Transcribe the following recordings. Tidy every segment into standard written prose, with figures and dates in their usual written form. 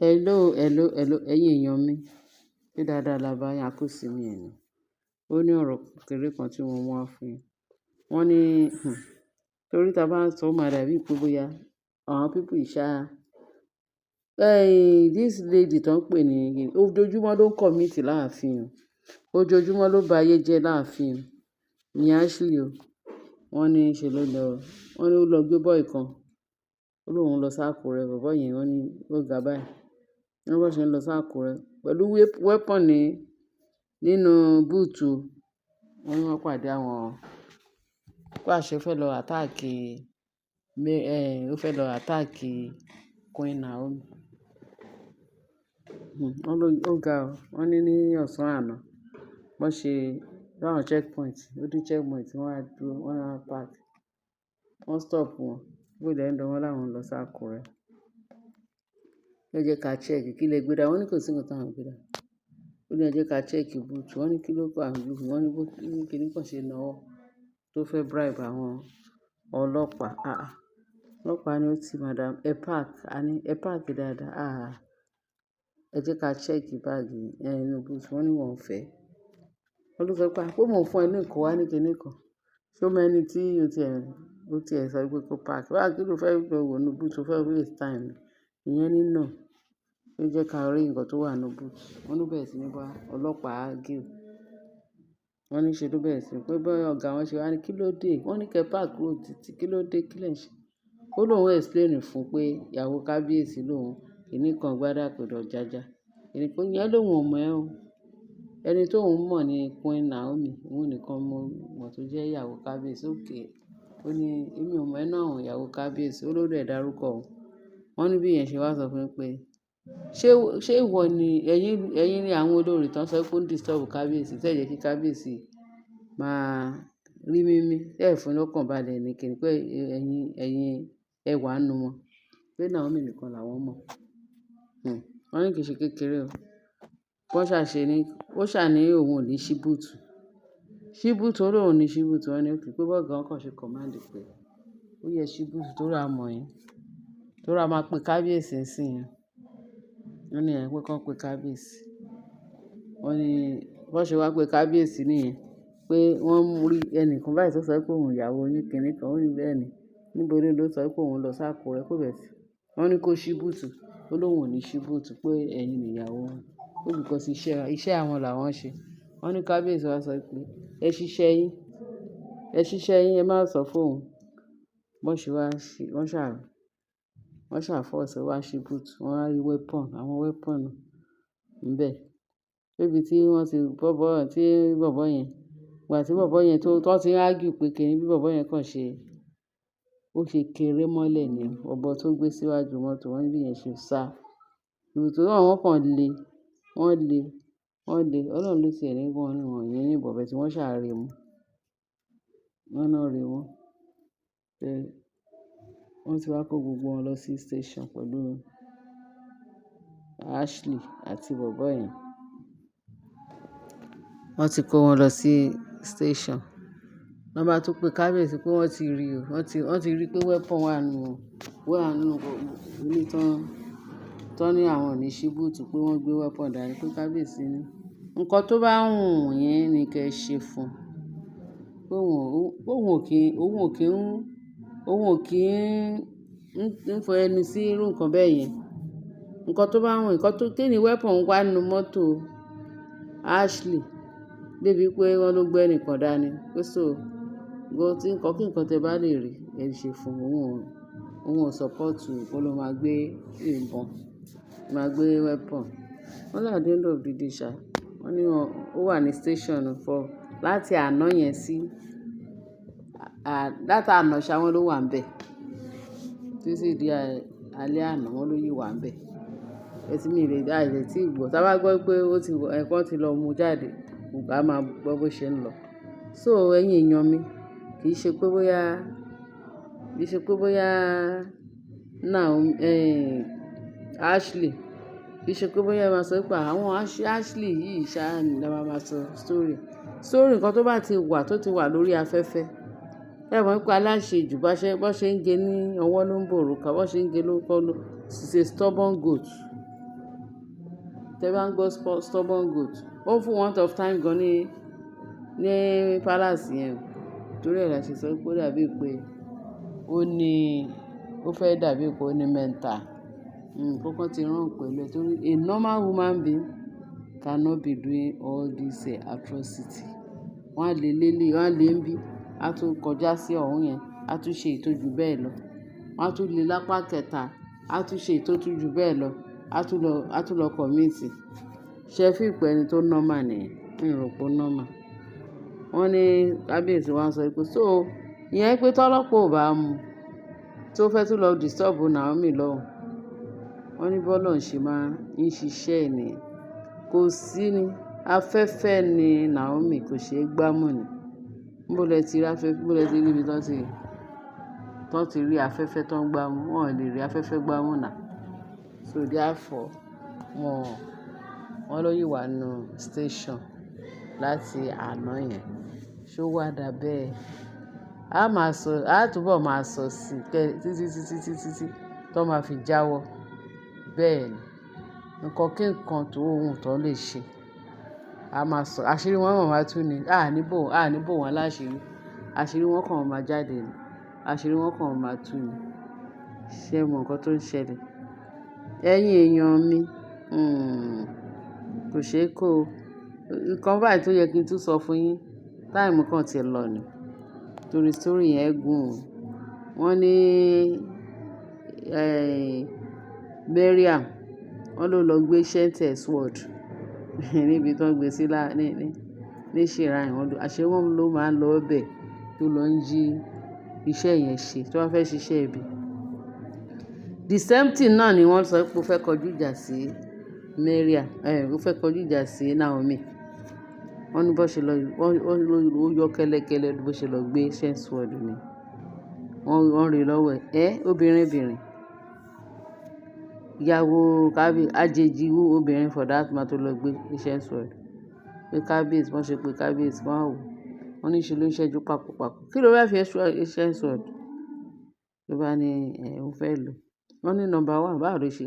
Hello, hello, hello, ẹ̀yin èèyàn mi. Ṣé dáadáa la bá yín, a kú ìsinmi ẹni. Ó ní ọ̀rọ̀ kékeré kan tí mo mú wá fún yín. Wọ́n ní, torí tí a bá ń sọ, ó máa dàbí pé bóyá àwọn people yìí ṣá. This lady tó ń pè ní, ojoojúmọ́ ló ń commit láàfin o. Ojoojúmọ́ ló ba ayé jẹ́ láàfin o. Ní Ashley o. Wọ́n ní ṣe ló lọ, wọ́n ní ó lọ gbé boy kan. Ó lóun lọ sí Àkúrẹ́, bọ̀bọ́ yẹn wọ́n ní ó ga báyìí. Wọ́n bá ṣe ń lọ sí Àkúrẹ́ pẹ̀lú weapon ní nínú boot. Wọ́n ní wọ́n pàdé àwọn, pé àṣẹ fẹ́ lọ attack, ó fẹ́ lọ attack Queen Naomi. Wọ́n ló, ó ga o. Wọ́n ní ní ọ̀sán àná, wọ́n ṣe láwọn checkpoint, ó dé checkpoint, wọ́n wá dúró, wọ́n wá park. Wọ́n stop wọn. Bó lẹ̀ ń lọ, wọ́n láwọn ń lọ sí Àkúrẹ́. Ẹ jẹ́ ká check kí lẹ gbé dání. Wọ́n ní kò sí nǹkan tí àwọn gbé dání. Ó ní ẹ jẹ́ ká check boot. Wọ́n ní kí ló wà nínú boot. Wọ́n ní bó kíní kan ṣe náwó tó fẹ́ bribe àwọn ọlọ́pàá. Àà, ọlọ́pàá ní ó ti madam, ẹ park, a ní ẹ park dáadáa. Àà, ẹ jẹ́ ká check báàgì nínú boot. Wọ́n ní wọ́n ò fẹ́. Wọ́n ló sọ pé, pé mò ń fún ẹ ní nǹkan wá ní kíní kan. Ṣé o mọ ẹni tí o ti ẹ̀ sọ pé kó park? Báwo kí ló fẹ́ lọ wò nínú boot? O fẹ́ waste time. Ìyẹn ní no. Ó jẹ́ ká rí nǹkan tó wà nínú boot. Wọ́n ló bẹ̀rẹ̀ sí ní bá ọlọ́pàá argue. Wọ́n ní ṣe ló bẹ̀rẹ̀ sí pé bóyá ọ̀gá wọn ṣe wá ní kí ló dé? Wọ́n ní kí ẹ park kúrò títí. Kí ló dé? Kí lẹ̀ ń ṣe? Ó lóun explain fún pé ìyàwó kábíyèsí lòun, kìní kan gbádà kò jájá. Kìní kan, ìyẹn lóun ò mọ̀ ẹ́ o. Ẹni tó òun mọ̀ ni Queen Naomi. Òun nìkan mo mọ̀ tó jẹ́ ìyàwó kábíyèsí. Okay. Ó ní èmi ò mọ̀ ẹ́ náà ìyàwó kábíyèsí. Ó ló dẹ̀ dárúkọ òun. Wọ́n ní bí ìyẹn ṣe wá sọ fún mi pé ṣé ìwọ ni ẹ̀yin ni àwọn olórí tó ń sọ pé ó ń disturb kábíyèsí, tí ẹ jẹ́ kí kábíyèsí máa rí mímí, tí ẹ fún lọ́kàn balẹ̀ ní kíni pé ẹ̀yin ẹ wà nínú wọn. Pé Naomi nìkan làwọn mọ̀. Wọ́n ní kì í ṣe kékeré o. Wọ́n ṣà ṣe ní, ó ṣà ní òun ò ní ṣí boot. Ṣí boot, ó lóun ò ní ṣí boot. Wọ́n ní okay pé bọ́ọ̀gá wọn kàn ṣe command pé ó yẹ ṣí boot torí a mọ̀ yín. Torí a máa pe kábíyèsí nísìnyí. Wọ́n ní ẹ pé kí wọ́n pe kábíyèsí. Wọ́n ní bó ṣe wá pe kábíyèsí nìyẹn pé wọ́n mú rí ẹnìkan báyìí tó sọ pé òun ìyàwó yín kìnì kan. Ó ní bẹ́ẹ̀ ni. Níbo ló sọ pé òun lọ sí Àkúrẹ́ kó bẹ́ẹ̀ sí. Wọ́n ní kó ṣí boot. Ó lóun ò ní ṣí boot pé ẹ̀yin ni ìyàwó wọn. Pé because iṣẹ́ àwọn làwọn ṣe. Wọ́n ní kábíyèsí wá sọ pé ẹ ṣiṣẹ́ yín, ẹ ṣiṣẹ́ yín, ẹ má sọ fún òun. Bó ṣe wá ṣe, wọ́n ṣà force wá ṣí boot. Wọ́n wá rí weapon, àwọn weapon níbẹ̀. Níbi tí wọ́n ti bọ́bọ́, tí bọ̀bọ́ yẹn, ìgbà tí bọ̀bọ́ yẹn tó ti ń argue pé kíni bí bọ̀bọ́ yẹn kàn ṣe, ó ṣe kéré mọ́lẹ̀ ni. Ọ̀bọ tó gbé síwájú mọ́tò, wọ́n ní bí ìyẹn ṣe sá. Ibi tí wọ́n kàn le, wọ́n le, wọ́n le. Ọlọ́run ló ti ẹ̀ ní wọ́n ní wọ́n yín ìbọn bẹ́ẹ̀ tí wọ́n ṣà rí mú. Wọ́n náà rí mú. Pé wọ́n ti wá kó gbogbo wọn lọ sí station pẹ̀lú Ashley àti bọ̀bọ́ yẹn. Wọ́n ti kó wọn lọ sí station. Wọ́n bá tún pé kábíyèsí pé wọ́n ti rí o. Wọ́n ti rí pé weapon wà nínú ilé tán, tán ní àwọn ò ní ṣí boot pé wọ́n gbé weapon dání pé kábíyèsí ní. Ǹkan tó bá wù yín ni kí ẹ ṣe fún un. Pé òun ò kí ń fọ ẹnu sí irú nǹkan bẹ́ẹ̀ yẹn. Ǹkan tó bá wù, ǹkan tó, kí ni weapon wà nínú mọ́tò Ashley débi pé wọ́n ló gbé ẹnìkan dání. Pé so, gbogbo tí ǹkan kí ǹkan tí ẹ bá lè rí, ẹ ṣe fún un. Òun ò support kó ló máa gbé ìbọn, máa gbé weapon. Wọ́n ní at the end of the day ṣá, wọ́n ní wọ́n, ó wà ní station for láti àná yẹn sí, láti àná ṣá wọ́n ló wà níbẹ̀. Títí di alẹ́ àná wọ́n ló yí wà níbẹ̀. Ẹ tí mi lè, a lè tí gbọ́. Tí a bá gbọ́ pé ó ti, ẹ̀kan ti lọ mú jáde, a máa gbọ́ bó ṣe ń lọ. So ẹ̀yin èèyàn mi, kì í ṣe pé bóyá now, Ashley, kì í ṣe pé bóyá ẹ máa sọ pé àwọn Ashley yìí ṣá ni a máa sọ story. Story nǹkan tó bá ti wà, tó ti wà lórí afẹ́fẹ́. Ẹ mọ̀ pé aláṣejù bá ṣe ń gé ní ọwọ́ ló ń bò òrùka, bó ṣe ń gé ló kọ́ ló. She's a stubborn goat. Tẹ́ bá ń gbọ́ stubborn goat, ó ń fún wọn tough time gan ní palace yẹn o. Torí ẹ̀ la ṣe sọ pé ó dàbí pé ó ní, ó fẹ́ dàbí pé ó ní mental. Nǹkan kan ti wrong pẹ̀lú ẹ torí a normal human being cannot be doing all this atrocity. Wọ́n á lé lé lé, wọ́n á lé ń bí, á tún kọjá sí ọ̀hún yẹn, á tún ṣe èyí tó ju bẹ́ẹ̀ lọ. Wọ́n á tún lé lápá kẹta, á tún ṣe èyí tó tún ju bẹ́ẹ̀ lọ, á tún lọ commit. Ṣé ẹ feel pé ẹni tó normal nìyẹn? Mi ò rò pé ó normal. Wọ́n ní kábíyèsí wá sọ pé so ìyẹn pé tọ́lọ́pàá ò bá mú, tó fẹ́ tún lọ disturb Naomi lọ́hùn. Wọ́n ní bọ́lọ́hun ṣe máa ń ṣiṣẹ́ ẹ nìyẹn. Kò sí ní, afẹ́fẹ́ ni Naomi, kò ṣe é gbámú ni. Níbo lẹ ti rí afẹ́fẹ́, níbo lẹ ti rí ibi tí wọ́n ti rí afẹ́fẹ́ tó ń gbámú? Wọn ò lè rí afẹ́fẹ́ gbámú now. So therefore, wọ́n ló yìí wà nínú station láti àná yẹn. Ṣé ó wá dà bẹ́ẹ̀? A máa sọ, a túbọ̀ máa sọ sí títí, títí, títí, títí tó máa fi jáwọ́. Bẹ́ẹ̀ ni. Ǹkan kí ǹkan tó wù tó lè ṣe. A máa sọ, àṣírí wọn máa tú ni. A ní bò wọ́n láṣìírí. Àṣírí wọn kàn máa jáde ni. Àṣírí wọn kàn máa tú ni. Ṣé ẹ mọ nǹkan tó ń ṣẹlẹ̀? Ẹ̀yin èèyàn mi, kò ṣe é kó o. Nǹkan báyìí tó yẹ kí n tún sọ fún yín, time kan ti lọ ni. Torí story yẹn gùn. Wọ́n ní, Mariam, wọ́n ló lọ gbé ancient sword níbi tí wọ́n gbé sí lá, ní shrine. Wọ́n ló, àṣé wọ́n ló máa ń lọ bẹ̀ tó lọ ń jí iṣẹ́ yẹn ṣe, tí wọ́n fẹ́ ṣiṣẹ́ ibi. The same thing náà ni wọ́n sọ pé ó fẹ́ kọjú ìjà sí Mariam, ó fẹ́ kọjú ìjà sí Naomi. Wọ́n ní bó ṣe lọ, wọ́n ló yọ kẹ́lẹ́kẹ́lẹ́ bó ṣe lọ gbé ancient sword ni. Wọ́n rí lọ́wọ́ ẹ̀. Ẹ́, obìnrin bìnrin. Ìyàwó àjèjì obìnrin for that matter tó lọ gbé ancient sword. Pé kábíyèsí, wọ́n ṣe pé kábíyèsí, wọ́n wò. Wọ́n ní ṣe ló ń ṣẹ́jú pàkúpàkú. Kí ló fẹ́ fi ancient sword? Ló bá ní, ẹ́, òun fẹ́ lò. Wọ́n ní number one, báwo ló ṣe,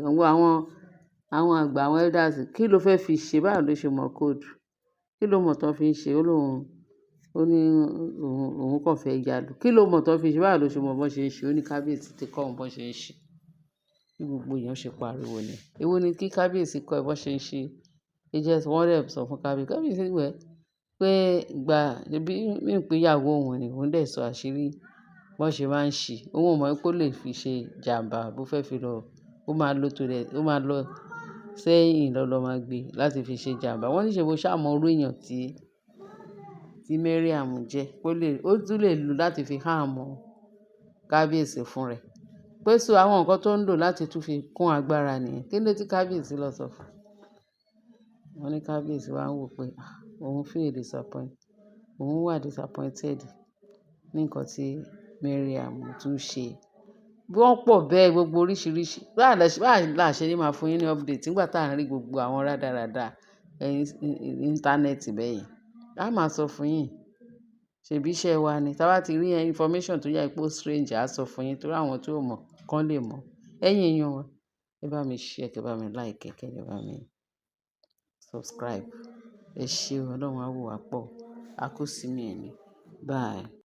àwọn àgbà, àwọn elders, kí ló fẹ́ fi ṣe? Báwo ló ṣe mọ code? Kí ló mọ̀ tó fi ń ṣe? Ó lóhun, ó ní òun kàn fẹ́ yá lò. Kí ló mọ̀ tó fi ń ṣe? Báwo ló ṣe mọ bó ṣe ń ṣe? Ó ní kábíyèsí ti kọ́ òun bó ṣe ń ṣe. Bí gbogbo èèyàn ṣe pariwo ni. Èwo ni kí kábíyèsí kọ́ ẹ bó ṣe ń ṣe? Ancient wọ́n dẹ̀ sọ fún kábíyèsí. Kábíyèsí wẹ̀ pé ìgbà bí i pé ìyàwó òun ni, òun dẹ̀ sọ àṣírí bó ṣe máa ń ṣe. Òun ò mọ̀ pé ó lè fi ṣe ìjàǹbá bó fẹ́ fi lọ, ó máa lọ tó rẹ̀, ó máa lọ sẹ́yìn lọ máa gbé láti fi ṣe ìjàǹbá. Wọ́n ní ṣe bó ṣá mọ irú èèyàn tí Mariam jẹ́, ó lè, ó tún lè lò láti fi harm kábíyèsí fún rẹ̀. Pé so àwọn nǹkan tó ń lò láti tún fi kún agbára nìyẹn. Kí ló dé tí kábíyèsí lọ sọ fún? Wọ́n ní kábíyèsí wá ń wò pé, ah, òun feel disappoint, òun wà disappointed ní nǹkan tí Mariam tún ṣe. Bí wọ́n pọ̀ bẹ́ẹ̀ gbogbo oríṣìíríṣìí. Báwo la ṣe ní máa fún yín ní update nígbà tí à ń rí gbogbo àwọn rádaràda íńtánẹ́ẹ̀tì bẹ́ẹ̀ yẹn. A máa sọ fún yín. Ṣèbí iṣẹ́ wa ni. Tí a bá ti rí information tó yẹ pé ó strange, a sọ fún yín torí àwọn tí ò mọ̀ kán lè mọ̀. Ẹ̀yin èèyàn wa, ẹ bá mi share, kí ẹ bá mi like, kí ẹ bá mi subscribe. Ẹ ṣé o, Ọlọ́run á wò wá pọ̀. A kú ìsinmi òní. Bye.